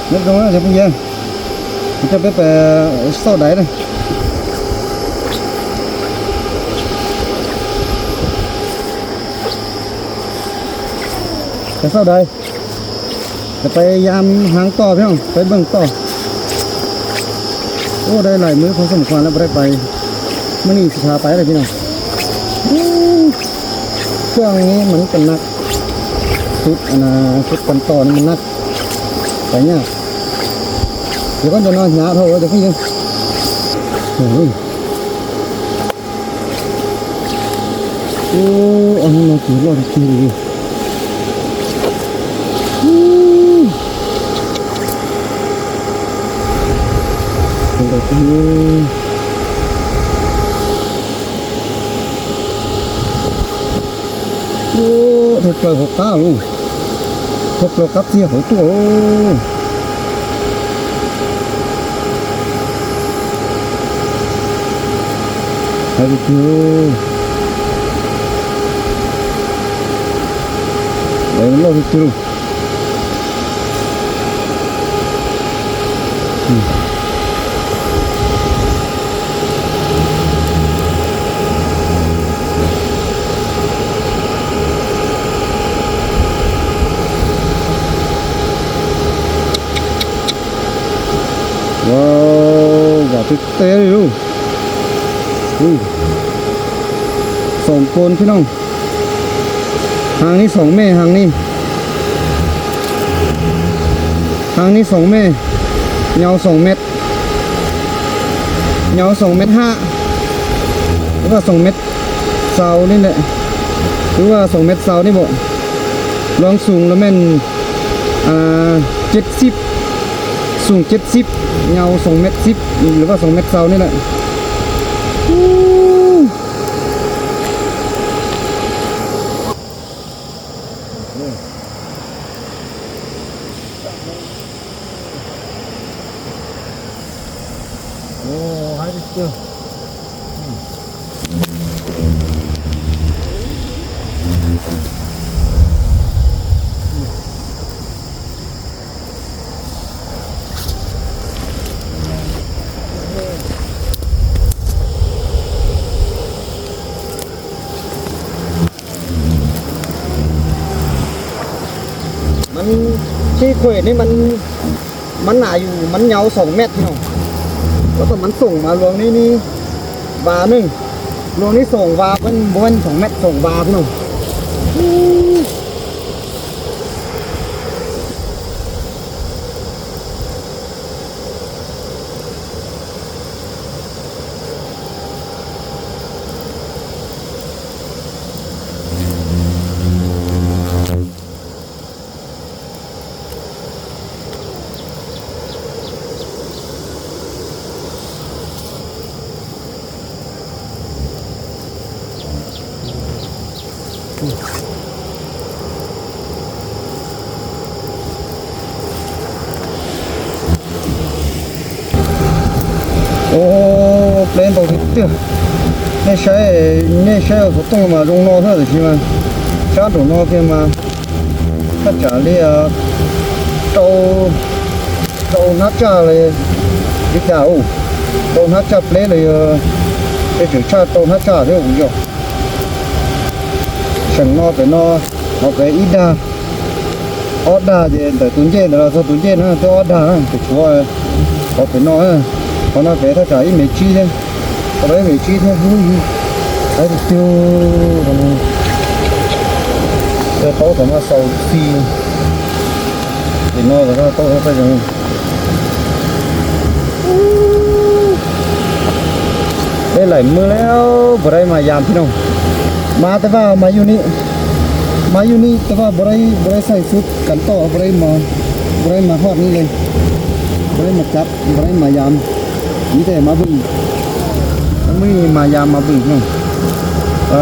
ເຮັດຕາງນັ້ນຈະເປັນຫຍັງ? ມັນຈະໄປ ໄປເສົາໃດນະ? ໄປເສົາໃດ? ຈະໄປຍາມຫາງຕໍ່ພີ່ນ້ອງ ໄປເບິ່ງຕໍ່. ໂອ້ ໄດ້ຫຼາຍມື້ພໍສົມຄວນແລ້ວບໍ່ໄດ້ໄປ. ມື້ນີ້ຊິພາໄປແລ້ວພີ່ນ້ອງ. ອືມ ຊ່ວງນີ້ມັນກໍໜັກ ຈຸດອັນນ່າ ຈຸດກັນຕໍ່ນີ້ມັນໜັກ ໄປຍາກ. ດຽວກ່ອນ ຈະນອນຍາເທົ່າ ຈະຂຶ້ນ. ໂອ້ຍ ໂອ້ ອັນນີ້ມາກິນລອດກິນດີ. ອືມ ເປັນແບບນີ້. ໂອ້ ເຮັດເປີເຂົາກ້າລູກ ເຮັດເປີກັບເສຍເຂົາຕົວ. ໂອ້ ໄປເດີ ໄປໂລດເດີ. ອືມ ວ້າວ ຫວານເຕັມເລີຍລູກ. ອືມ ສອງຄົນພີ່ນ້ອງ. ຫາງນີ້ສອງແມ່ ຫາງນີ້ ຫາງນີ້ສອງແມ່ ຍາວສອງແມັດ ຍາວສອງແມັດຫ້າ ຫຼືວ່າສອງແມັດຊາວນີ້ແຫຼະ ຫຼືວ່າສອງແມັດຊາວນີ້ບໍ? ລວມສູງລະແມ່ນ ອ່າ ເຈັດສິບ ສູງເຈັດສິບ ຍາວສອງແມັດສິບ ຫຼືວ່າສອງແມັດຊາວນີ້ແຫຼະ. ໂອ້ ໃຫ້ໄປເຈີ ມັນ ຂີ້ເຂວນີ້ມັນ ມັນໜາຢູ່ ມັນຍາວສອງແມັດພີ່ນ້ອງ ແລ້ວກໍມັນສົ່ງມາລວງນີ້ ນີ້ວາໜຶ່ງ ລວງນີ້ສອງວາ ມັນບໍ່ແມ່ນສອງແມັດ ສອງວາພີ່ນ້ອງ. ໂອ້ ເປັນຕົວເທື່ອ ແມ່ໃຊ້ ແມ່ໃຊ້ເອົາຕົງມາລົງນອກເທື່ອຊິມາ ຊາດຕົງນອກເທື່ອມາ ພາສາເລຍ ໂຕ ໂຕນາຈາເລຍ ເລຍ ໂຕນາຈາເປລເລຍ ເລຍ ຊາດໂຕນາຈາເລຍ ໂອ້ຍ ສັງນອກໄປນອກ ເອົາໄປອີດາ ອອດດາເຈ ແຕ່ຕຸນເຈນ ແຕ່ວ່າຕົວຕຸນເຈນນະ ແຕ່ອອດດານະ ແຕ່ຜົວ ອອກໄປນອກ ເອີ ເອົານອກໄປຖ້າຈາອີເມຈິເຈ ເອົາໄປເມຈິເທ ໂອ້ຍ ໄປຕິວ ແຕ່ເຕົາສາມາດເຊົາສີ່ ເປັນນອກ ແຕ່ເຕົາເຂົ້າໄປຈັ່ງ ໄດ້ຫຼາຍມື້ແລ້ວບໍ່ໄດ້ມາຢາມພີ່ນ້ອງ ມາແຕ່ວ່າມາຢູ່ນີ້ ມາຢູ່ນີ້ ແຕ່ວ່າບໍ່ໄດ້ ບໍ່ໄດ້ໃສ່ຊຸດກັນຕໍ່ ບໍ່ໄດ້ມາ ບໍ່ໄດ້ມາຮອດນີ້ເລີຍ ບໍ່ໄດ້ມາຈັບ ບໍ່ໄດ້ມາຢາມ ມີແຕ່ມາເບິ່ງ ມື້ນີ້ມາຢາມມາເບິ່ງພີ່ນ້ອງ ເອີ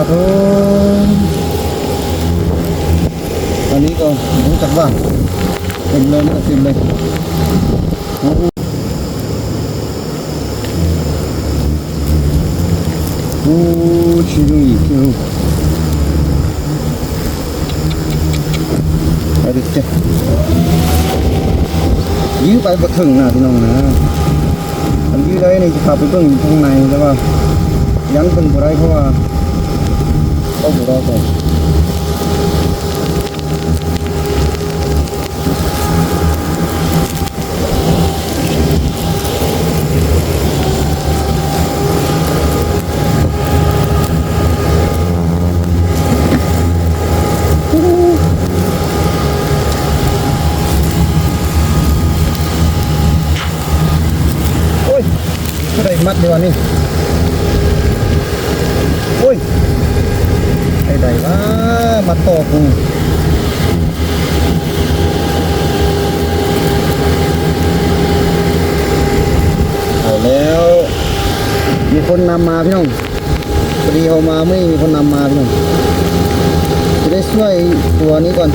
ໂທ້ ອັນນີ້ກໍບໍ່ຮູ້ຈັກວ່າ ເຕັມເລີຍ ເຕັມເລີຍ ໂອ້ ໂອ້ ຊິລຸຍ ຊິລຸຍ ໄປເດີເຈົ້າ. ຢື້ອໄປບໍ່ເຖິງນະພີ່ນ້ອງນະ. ຄັນຢື້ອໄດ້ນີ້ຊິພາໄປເບິ່ງຢູ່ຂ້າງໃນ ແຕ່ວ່າຍັງເບິ່ງບໍ່ໄດ້ ເພາະວ່າເຂົ້າບໍ່ຮອດ. ໂອ້ຍ ຜູ້ໃດມັດຢູ່ອັນນີ້? ໂອ້ຍ ໃຜໃດວະມາຕໍ່ກູ? ເອົາແລ້ວ ມີຄົນນຳມາພີ່ນ້ອງ. ພໍດີເຮົາມາມື້ນີ້ມີຄົນນຳມາພີ່ນ້ອງ. ຈະໄດ້ຊ່ວຍຕົວນີ້ກ່ອນ.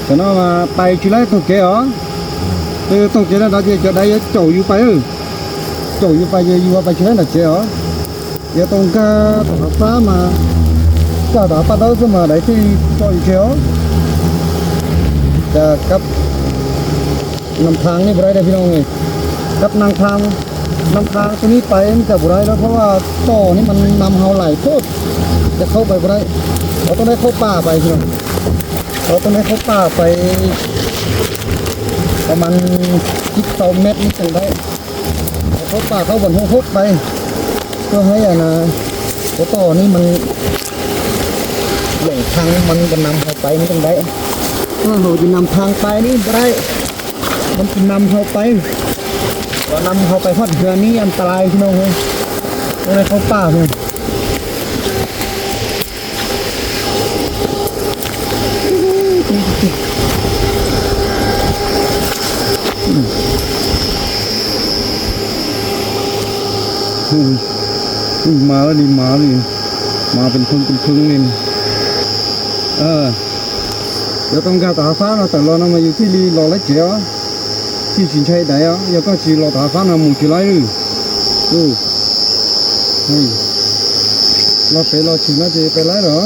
Cho nó mà bay chỉ lấy tàu kéo hả? Từ tàu kéo nó đã về cho đây, chậu dù bay ư. Chậu dù bay, dù bay chỉ lấy là kéo hả? Giờ tông ca tỏ phá mà, ca tỏ phá đâu cơ mà đấy thì cho ý kéo. Ca cấp ນຳທາງນີ້ບໍ່ໄດ້ເດີພີ່ນ້ອງເອີຍ. ກັບນຳທາງ ນຳທາງຕົວນີ້ໄປມັນຈະບໍ່ໄດ້ແລ້ວ ເພາະວ່າຕໍ່ນີ້ມັນນຳເຮົາຫຼາຍໂພດ ຈະເຂົ້າໄປບໍ່ໄດ້. ເຮົາຕ້ອງໄດ້ເຂົ້າປ່າໄປພີ່ນ້ອງ ເຮົາຕ້ອງໄດ້ເຂົ້າປ່າໄປປະມານສິບຊາວແມັດນີ້ຈັ່ງໄດ້. ເອົາເຂົ້າປ່າເຂົ້າບ່ອນຫົກຫົກໄປ ເພື່ອໃຫ້ອັນນ່າ ຕົວຕໍ່ນີ້ມັນ ຫຼວງທາງມັນບໍ່ນຳເຮົາໄປ ມັນຈັ່ງໃດ ເອີ ເຮົາຈະນຳທາງໄປນີ້ບໍ່ໄດ້ ມັນຊິນຳເຮົາໄປ ກໍນຳເຮົາໄປຮອດເຮືອນນີ້ອັນຕະລາຍພີ່ນ້ອງເອີຍ ຕ້ອງໄດ້ເຂົ້າປ່າພຸ້ນ. ອືມ ອືມ ມາແລ້ວນີ້ ມາແລ້ວນີ້ ມາເປັນເພິ່ງເປັນເພິ່ງນີ້. ເອີ ດຽວຕ້ອງການຕາຟ້າເນາະ ແຕ່ລອນເອົາມາຢູ່ທີ່ລີລອໄລເຈວ ທີ່ສິນໄຊໄດເອົາ ແລ້ວກໍຊິລອຕາຟ້ານຳໝູ່ທີ່ໄລ. ໂອ້ ເຮີ້ຍ ລອໄປລອຊິນເນາະ ຈະໄປໄລເນາະ.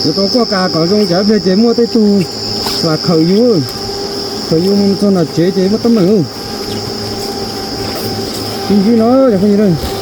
ເດີໂຕກວ່າກາກໍຈົ່ງຈະເບເຈມົວເຕຕູ ວ່າເຂົາຢູ່ ເຂົາຢູ່ມັນໂຊນເຈ ເຈບໍ່ຕຳເໜີ ຈິງໆເນາະ ຢ່າເພິ່ງເດີ.